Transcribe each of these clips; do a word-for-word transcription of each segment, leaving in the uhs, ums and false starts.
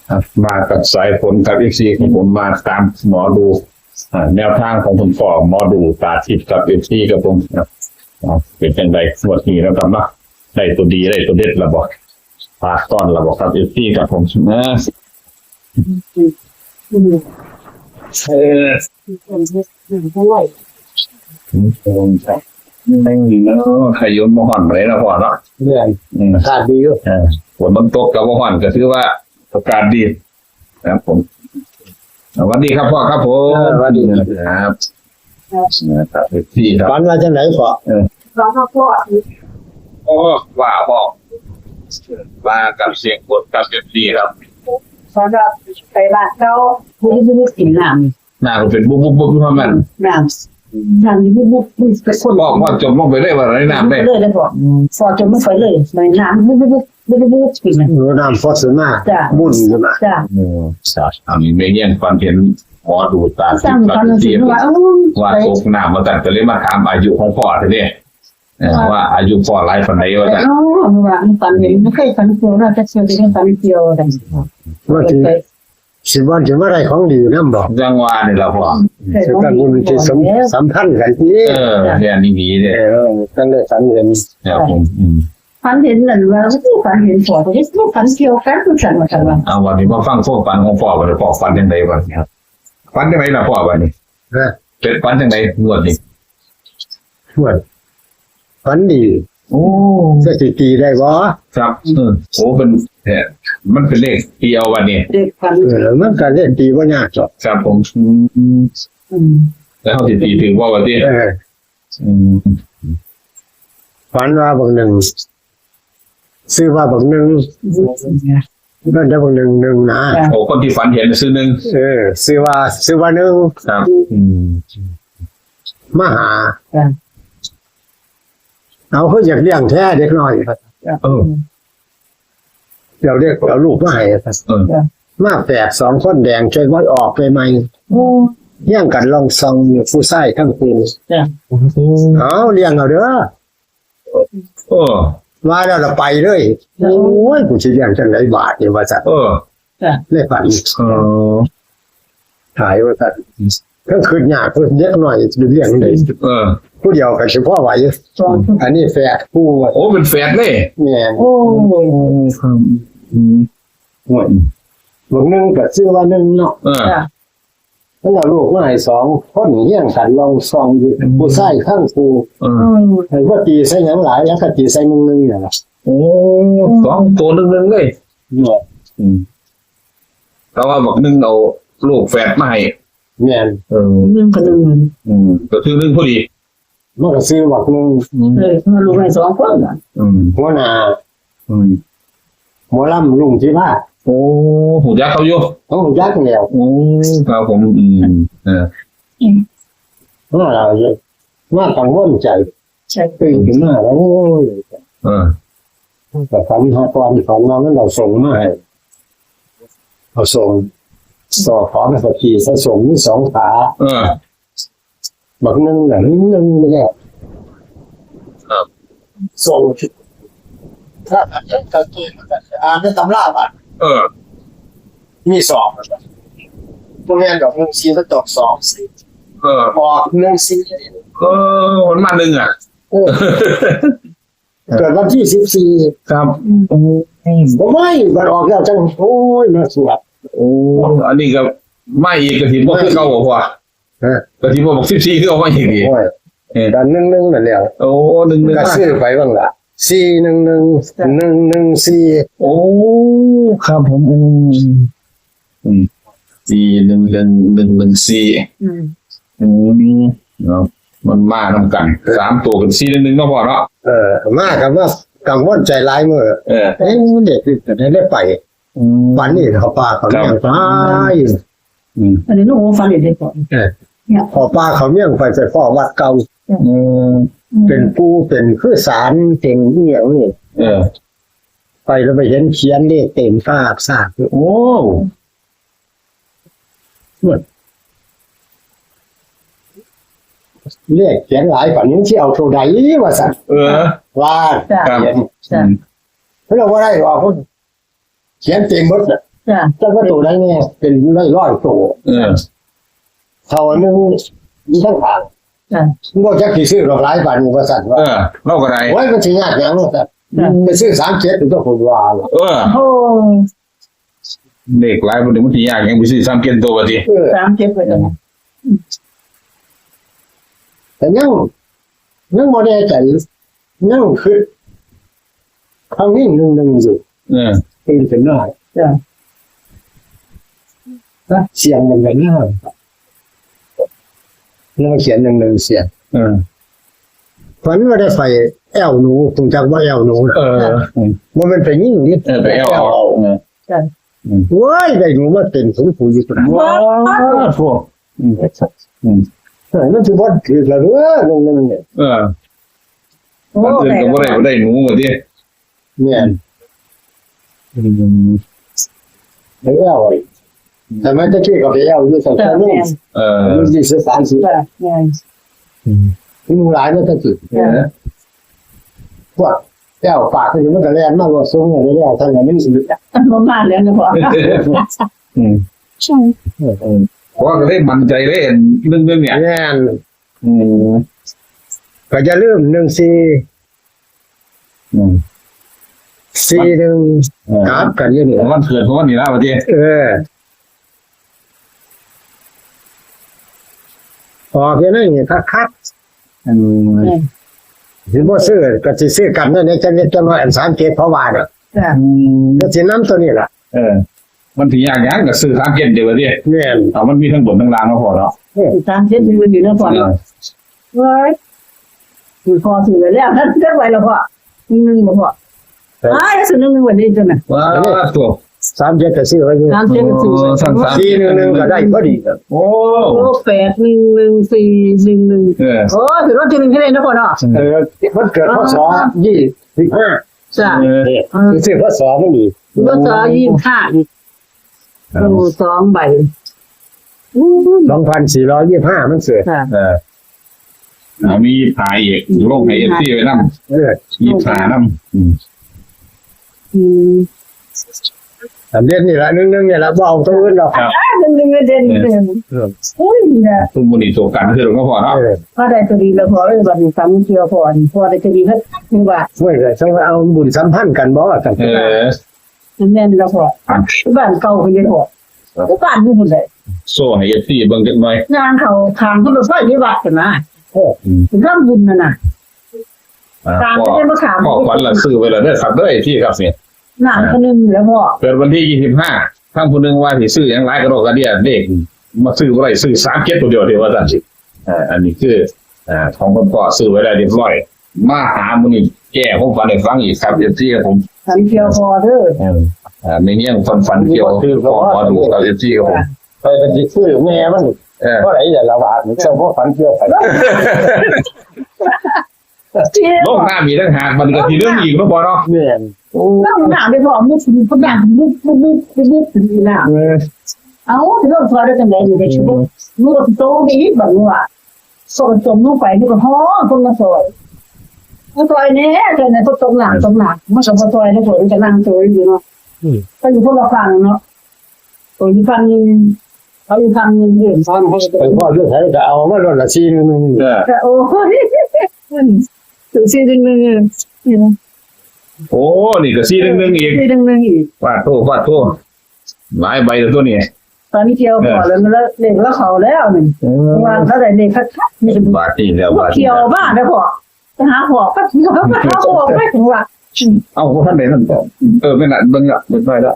อ่ะ มากับสายฝนครับ เอฟซี ครับผม มาตามหมอดู อ่า แนวทางของคุณพ่อหมอดูตาทิพย์ครับ เอฟซี ครับผม อ่ะ อ่ะ เป็นจังใดงวดนี้แล้วครับเนาะ ได้ตัวดี ได้ตัวเด็ดแล้วบ่ ฝากต้อนแล้วบ่ครับ เอฟซี ครับผม นะ เออ ไม่มีเนาะ ใครยนบ่ฮ้อนปานใดเนาะพ่อเนาะ เรื่อย อืม อากาศดีอยู่ เออ ฝนมันตกก็บ่ฮ้อน ก็ถือว่าอากาศดี ครับผม สวัสดีครับพ่อครับผม เออ สวัสดีครับ ครับ นะครับ เอฟซี ครับ ฝันว่าจังไดพ่อ เออ โอ้ ว่าพ่อ มากับเสียงฝนครับ เอฟซี ครับ เพราะว่าไปบ้านเก่า ผู้ที่บ่กินน้ำ น้ำก็เป็นบุบบุบบุบอยู่ข้างนั้น น้ำ น้ำนี่บุบบุบบุบ แต่คน พ่อ พ่อจมลงไปเลยว่าในน้ำได้ เลยเลยพ่อ อืม พ่อจมลงไปเลย ในน้ำบุบบุบบุบบุบบุบกินน่ะ โอ้ น้ำฟอสมา จ้ะ บุ่นอยู่นะ จ้ะ โอ้ สาธุ อันนี้แม่เฮียงฝันเห็นหมอดูตาทิพย์ สร้างความรู้สึกว่า เออ ว่าตกน้ำมาตั้งแต่เลยมาถามอายุของพ่อทีเดียว เออ ว่าอายุพ่อหลายปานใดว่าซั่น เออ ว่ามันฝันเห็น ไม่เคยฝันเกี่ยวนะ แต่เชื่อจะได้ฝันเกี่ยวกัน ว่าสิ สิว่าสิมาได้ของดีนำบ่ จังหวะนี่ล่ะพ่อ เออ สิตั้งบุญที่สม สัมพันธ์กันที่ เออ เนี่ยนี่ดีเด้ เออ ตั้งได้ฝันเห็น ครับผม อืม ฝันเห็นนั่นว่า โอ้ ฝันเห็นพ่อ แต่ว่าฝันเกี่ยวกันคือกันว่าซั่นว่า เอาวันนี้มาฟังความฝันของพ่อ บัดนี้พ่อฝันจังไดบัดนี้ครับ ฝันจังไดล่ะพ่อบัดนี้ ฮะ เป็นฝันจังไดงวดนี้ งวด ฝันดี โอ้ สถิติได้บ่ ครับ เออ โอ้ เป็น แท้ มันเป็นเลขตีเอาบัดนี้ เลขฝัน เออ มันก็เลขตีบ่ยากหรอก ครับผม อืม อืม แล้วเฮาสิตีถือบ่บัดนี้ เออ อืม ฝันว่าบักหนึ่ง ชื่อว่าบักหนึ่ง นั่นจะบักหนึ่งหนึ่งนะ จ้ะ โอ้ คนที่ฝันเห็นชื่อหนึ่ง เออ ชื่อว่า ชื่อว่าหนึ่ง ครับ อืม มาหา จ้ะ เอา คืออยากเลี้ยงแท้เด็กน้อย เออ เดี๋ยวเรียกเอาลูกมาให้ เออ จ้ะ มาแฝดสองคนแดง ช่วยไว้ออกใหม่ๆ โอ้ เฮี้ยงกันลองซองอยู่ ผู้ชายทั้งคู่ จ้ะ เอา เลี้ยงเอาเด้อ เออ ว่าแล้วละไปเลย โอ้ย กูสิเลี้ยงจังได๋บาดนี่ ว่าซั่น เออ จ้ะ ในฝัน เออ ถ่ายว่าซั่น ก็คือยาก เพิ่นเด็กน้อยสิเลี้ยงได้ เออ ผู้เดียวก็สิพอไหว สองคน อันนี้แฝดคู่ โอ้ เป็นแฝดเลย แม่น โอ้ ครับ อืม ห่วย บักหนึ่งก็ชื่อว่าหนึ่งเนาะ เออ จ้ะ มันเอาลูกมาให้สองคนเฮี้ยงกันลองซองอยู่ อืม ผู้ชายทั้งคู่ เออ อืม ให้ว่าตีใส่หยังหลาย แล้วก็ตีใส่หนึ่งหนึ่งนี่ล่ะ โอ้ สองตัวหนึ่งหนึ่งเลย เนี่ย อืม แต่ว่าบักหนึ่งเอาลูกแฝดมาให้ แม่น เออ หนึ่งกับหนึ่ง อืม ก็คือหนึ่งพอดี มันก็ชื่อบักหนึ่ง อืม เออ มันลูกให้สองคนน่ะ อืม หัวหน้า อืม หมอลำลุงที่ว่า โอ้ ฮู้จักเขาอยู่ เขาฮู้จักแล้ว โอ้ ครับผม อืม เออ อืม ว่าเราเนี่ย ว่ากังวลใจ ใช่ ตื่นขึ้นมาแล้ว โอ้ย เออ แต่ฝันหาก่อน ฝันว่ามันเอาส่งมาให้ เอาส่ง สอบของสกีสะสมมีสองขา เออ บักหนึ่งน่ะ หนึ่งเนี่ย ครับ ส่ง ถ้าอ่านในตำราบัด เออ มีสอง บ่แม่นดอก หนึ่งสี่ มันตอกสองสี่ เออ ออก หนึ่งสี่ เออ มันมาหนึ่งอ่ะ เออ เกิดวันที่ สิบสี่ ครับ อืม บ่ไม่ มันออกแล้วจัง โอ้ย มาสวด โอ้ อันนี้ก็มาอีก ก็สิบ่คือเก่าบ่พ่อ ฮะ ก็สิบ่บอก สิบสี่ คือเอามาอีกนี่ โอ้ย เออ กัน หนึ่งหนึ่ง นั่นแหละ โอ้ หนึ่งหนึ่ง ก็ซื้อไปบ้างล่ะ สี่หนึ่งหนึ่ง หนึ่งหนึ่งสี่ โอ้ ครับผม อืม อืม สี่หนึ่งหนึ่ง หนึ่งหนึ่งสี่ อืม อืม เนาะ มันมานำกัน สามตัวเป็น สี่หนึ่งหนึ่ง เนาะพ่อเนาะ เออ มากันว่ากังวลใจหลายมื้อ เออ เอ๊ะ เด็กนี่จะได้ไป อืม วันนี้เขาปาเขาเลี้ยงไป อืม อันนี้ลูกโอ้ฟันเด็ดเลยก่อน เออ เนี่ย เขาปาเขาเลี้ยงไป ไปพ้อวัดเก่า อืม เป็นปู่ เป็นคือศาล เป็นอีหยังนี่ เออ ไปแล้วไปเห็นเขียนเลขเต็มซากซาก โอ้ เลขเขียนหลายปานนี้สิเอาตัวใดว่าซั่น เออ ว่า จ้ะ ครับ เขียน จ้ะ อืม เพิ่นเอาบ่ได้หรอก เพิ่นเขียนเต็มหมดน่ะ จ้ะ จักว่าตัวใดแน่ เป็นร้อยๆตัว เออ เท่านึง มีทั้งหลาย จ้ะ บ่จักสิซื้อดอกหลายปานนี้ ว่าซั่น เออ ว่า เราก็ได้ โอ้ย มันสิยากหยัง ว่าซั่น จ้ะ ไปซื้อสามเจ็ดตัว ผมว่า เออ โอ้ เลขหลายปานนี้ มันสิยากหยัง ไปซื้อสามเจ็ดตัว ว่าติ เออ สามเจ็ดไปเลย แต่ยัง ยังบ่แน่ใจ ยังคิด เขายิ่งหนึ่งหนึ่งอยู่ เออ ตื่นขึ้นมา จ้ะ นะ เสียงมันเป็นเรื่อง เราเขียนหนึ่งหนึ่งเสียง เออ ฝันว่าได้ไปแอวหนู ผมจักว่าแอวหนู เออ ว่ามันไปยิ่งนิด เออ ไปแอวเอา เออ จ้ะ อืม ว้าย ได้หนูมาเต็มถุงปุ๋ยอยู่ ว้าว โอ้ อืม เออ มันสิบ่ถือแล้วเด้อ หนึ่งหนึ่งเนี่ย เออ โอ้ อันอื่นก็บ่ได้ บ่ได้หนูว่าติ แม่น อืม ไปแอว แต่มันตะกี้ก็ไปแอวอยู่แถวๆ จ้ะ นู้น แม่น เออ อายุยี่สิบ สามสิบ จ้ะ แม่น อืม มีหลายเนาะตะกี้ เออ พวกแอวปากนี่มันก็แล่นมาบ่สูงเลย แล้วเท่านั้นมันสิ มันมาแล้วนะพ่อ อืม ใช่ เออ เพราะว่าก็เลยมั่นใจเลย หนึ่งหนึ่งเนี่ย แม่น อืม ก็อย่าลืม หนึ่งสี่ อืม สี่หนึ่ง เออ กลับกันอยู่นี่ วันเกิดของมันนี่นะ ว่าติ เออ ออกอยู่ในนี่คักๆ อืม อืม สิบ่ซื้อ ก็สิซื้อกันนั่นนี่ จักนิดจักหน่อย อันสามเจ็ด เพราะว่าน่ะ จ้ะ อืม ก็สินำตัวนี้ล่ะ เออ มันสิยากหยัง ก็ซื้อสามเจ็ด เดียวว่าติ แม่น เอา มันมีทั้งบนทั้งล่างเนาะพ่อเนาะ เออ สามเจ็ด มันอยู่เนาะพ่อเนาะ เออ เฮ้ย คือพ่อซื้อไว้แล้ว นั่นเรียกไว้แล้วพ่อ หนึ่งหนึ่งบ่พ่อ ครับ อ้าย ซื้อหนึ่งหนึ่งไว้ดีจังน่ะ ว้าว ตัว สามเจ็ด ก็ซื้อไว้อยู่ สามเจ็ด ก็ซื้อไว้ โอ้ สาม สาม สี่หนึ่งหนึ่ง ก็ได้พอดีครับ โอ้ โอ้ แปดหนึ่งหนึ่ง สี่หนึ่งหนึ่ง เออ โอ้ ถือว่าที่หนึ่งที่เล่นนะพ่อเนาะ เออ มันเกิด พ.ศ. ยี่สิบห้า จ้ะ เออ เนี่ย เออ ซื้อ พ.ศ. มันดี พ.ศ. ยี่สิบห้า อีก ครับ โอ้ สองใบ สองพันสี่ร้อยยี่สิบห้า มันเกิด ค่ะ เออ อ่า มียี่สิบห้าอีก ลงให้ เอฟซี ไว้นำ เออ ยี่สิบห้านำ อืม อืม อันเด่นนี่ละ หนึ่งหนึ่ง นี่ละ บ่เอาตัวอื่นดอก ครับ อ่า หนึ่งหนึ่ง เด่น เออ หนึ่ง เออ อุ้ย นี่นะ ซุมมื้อนี้ตัวกันคือหลวงพ่อเนาะ เออ พ่อได้ตัวดีแล้วพ่อเอ้ย บัดนี้สามเที่ยวพ่อนี่ พ่อได้ตัวดีแล้ว คือว่า เว้ย แต่ต้องเอาบุญสัมพันธ์กันบ่ว่ากัน เออ แม่นแล้วพ่อ ครับ บ้านเก่าเพิ่นเด้พ่อ ครับ บ้านอยู่พุ่นแหละ โซ่ให้ เอฟซี เบิ่งจักหน่อย ย่างเขาทางขึ้นรถไฟที่วัดกันนะ โอ้ อืม ทำบุญนั่นน่ะ อ่า ตาม พ่อ ไปเรียนภาษา พ่อขวัญละซื้อไว้แล้วเด้อครับเด้อ เอฟซี ครับนี่ หลานคนหนึ่งแล้วพ่อ เกิดวันที่ ยี่สิบห้า ทั้งผู้หนึ่งว่าสิซื้อหยังหลายกระดอกกระเดี้ย เลขมาซื้อบ่ได้ ซื้อ สามเจ็ด ตัวเดียวเด้อ ว่าซั่นสิ อ่า อันนี้คือ อ่า ของคุณพ่อซื้อไว้แล้วเรียบร้อย มาหามื้อนี้แก้ความฝันให้ฟังอีกครับ เอฟซี ครับผม ฝันเกี่ยวพ่อเด้อ เออ อ่า แม่เฮียงฝัน ฝันเกี่ยวพ่อหมอดูครับ เอฟซี ครับผม ไปเป็นสิซื้อแม่มัน เออ เท่าไหร่ล่ะ ละบาท เจ้าพ่อฝันเกี่ยวไป ลงน้ำอีกต่างหาก มันก็สิเรื่องอีกเนาะพ่อเนาะ แม่น โอ้ ลงน้ำไปพ่อ มุก มุก มุก มุก มุก มุก มุก นี่นะ เออ เอ้า สิลงซอยได้จังได๋อยู่ในชีวิต เออ มุกก็สิโตไปอีกบัดนี้ว่า โซ่จมลงไป มุกก็ฮ้องคนมาซอย มาซอยแหน่ ซอยแหน่ เพิ่นตกน้ำ ตกน้ำ มันก็บ่ซอยแล้ว เพิ่นก็นั่งซอยอยู่เนาะ อืม ก็อยู่คนละฝั่งเนาะ เออ อยู่ฝั่งหนึ่ง เขาอยู่ฝั่งหนึ่ง เออ ตอนเขา ไปพ่อเรื่องไสก็เอามาโลดละ สี่หนึ่งหนึ่ง เออ แต่ โอ้ย ถึง สี่หนึ่งหนึ่ง เออ โอ้ นี่ก็ สี่หนึ่งหนึ่ง อีก สี่หนึ่งหนึ่ง อีก ปาดโท ปาดโท หลายใบแล้วตัวนี้ ตอนนี้เกี่ยวก่อนแล้ว เออ แล้วเลขแล้วเขาแล้วนี่ เออ ว่าเขาได้เลขคักๆ นี่ บาดนี้แล้ว พวก บาดนี้ เกี่ยวบ้านแล้วพ่อ ไปหาหอกไป หาหอกไปถึงว่า เอา บ่ทันได้นั่นต่อ เออ แม่นละ เบิ่งละ เรียบร้อยแล้ว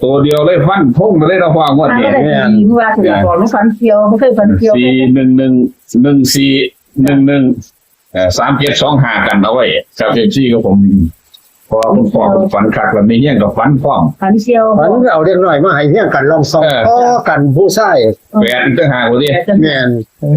ตัวเดียวเลย ฟันธงไปเลยเนาะ พ่องวดนี้ หาก็ได้ดี แม่น คือว่าถือว่า แม่น ของฝันเกี่ยว บ่เคยฝันเกี่ยว สี่หนึ่งหนึ่ง หนึ่งสี่ หนึ่งหนึ่ง เอ่อ สามเจ็ดสองห้า กันเอาไว้ครับ เอฟซี ครับผม เพราะว่าคุณพ่อฝันคัก แล้วแม่เฮียงก็ฝันพร้อม ฝันเกี่ยว ฝันเอาเด็กน้อยมาให้เฮียงกันลองส่อง เออ ต่อกันผู้ชาย แปดอีกต่างหากว่าติ แม่น โอ้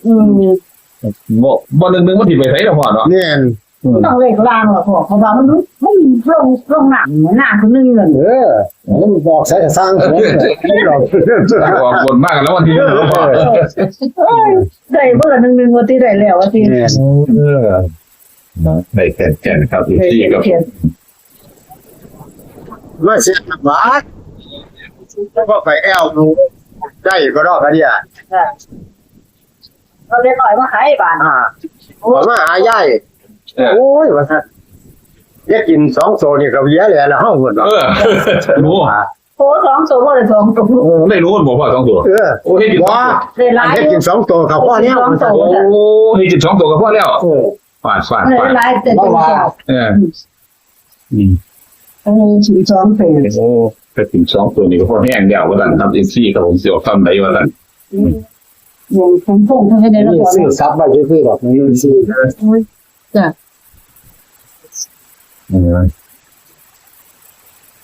อืม บ่ บ่นึกนึกว่าสิไปไสเนาะพ่อเนาะ แม่น อืม ต้องเลขล่างล่ะพ่อ เพราะว่ามัน มันลง ลงน้ำ น้ำคนหนึ่งเลย เออ มันบอกใส่กระซัง มันบอก ออกบนมากแล้ววันที่หนึ่งแล้วพ่อ เออ เอ้ย ได้เบอร์หนึ่งหนึ่งวันที่ได้แล้ววันที่ แม่น เออ นะ ได้แก่นๆ ครับ ได้ เอฟซี ครับ แก่นๆ มาเสียบาท ก็ไปแอวดูได้ก็รอบอันเนี้ย ค่ะ เราเด็กหน่อยมาขายบ้าน อ่าผมมาหายาย เออ โอ้ยว่าซั่นเฮ็ดกินสองโตนี่ก็เวียแล้วละเฮาเพิ่นว่า เออหนู โอ้สองตัวเลยสองตัว ได้หนูบอกพ่อสองตัว เออ โอ้เฮ็ดกินสองตัว ว่า ได้หลาย เฮ็ดกินสองโตก็พอแล้ว สองตัว โอ้เฮ็ดกินสองตัวก็พอแล้ว เออ ฟาดฟาด เออ ฟาด หลายแต่ เพราะว่า เอออืม เออสิบสองตัว โอ้เฮ็ดกินสองตัวนี่ก็พอแห้งแล้วว่าซั่นครับ เอฟซี ครับผมสิเอาคำไหนว่าซั่น อย่างของพวกเขาให้ได้แล้ว นี่ ก่อน ซื้อซับไว้ซื่อๆดอกนี่ซื้อ จ้ะ เออ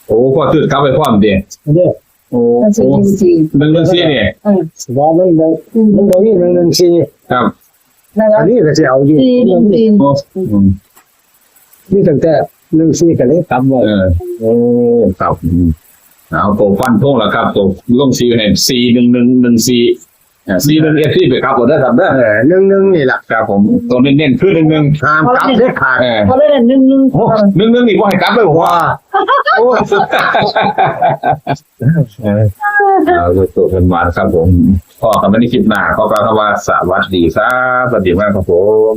โอ้พ่อซื้อกลับไปพร้อมเด้ เด้อ โอ้ มันสิจริงจริง หนึ่งหนึ่งสี่นี่ เออ ว่ามันบ่มันบ่มีหนึ่งหนึ่งสี่ ครับ นะค อั รับ นนี้ก็สิเอาอยู่ สี่หนึ่งสี่ โอ้อืม นี่ตั้งแต่หนึ่งสี่ก็เลยกลับไว้ เออโอ้ครับอืมเอาตัวฟันธงแล้วครับตัวลงสี่ให้สี่หนึ่งหนึ่งหนึ่งสี่ อ่าสี่หนึ่ง เอฟซี ไปครับผมเด้อครับเด้อ เออหนึ่งหนึ่งนี่แหละ ครับผมตัวเน้นๆคือหนึ่งหนึ่ง ห้ามกลับเด็ดขาด เออ เขาได้หนึ่งหนึ่ง โอ้หนึ่งหนึ่งนี่ว่าให้กลับไปผมว่า ว่า โอ้เออเอาตัวเป็นมาครับผมพ่อกันไม่ได้คลิปหน้าเขาก็ว่าสวัสดีครับสวัสดีมากครับผม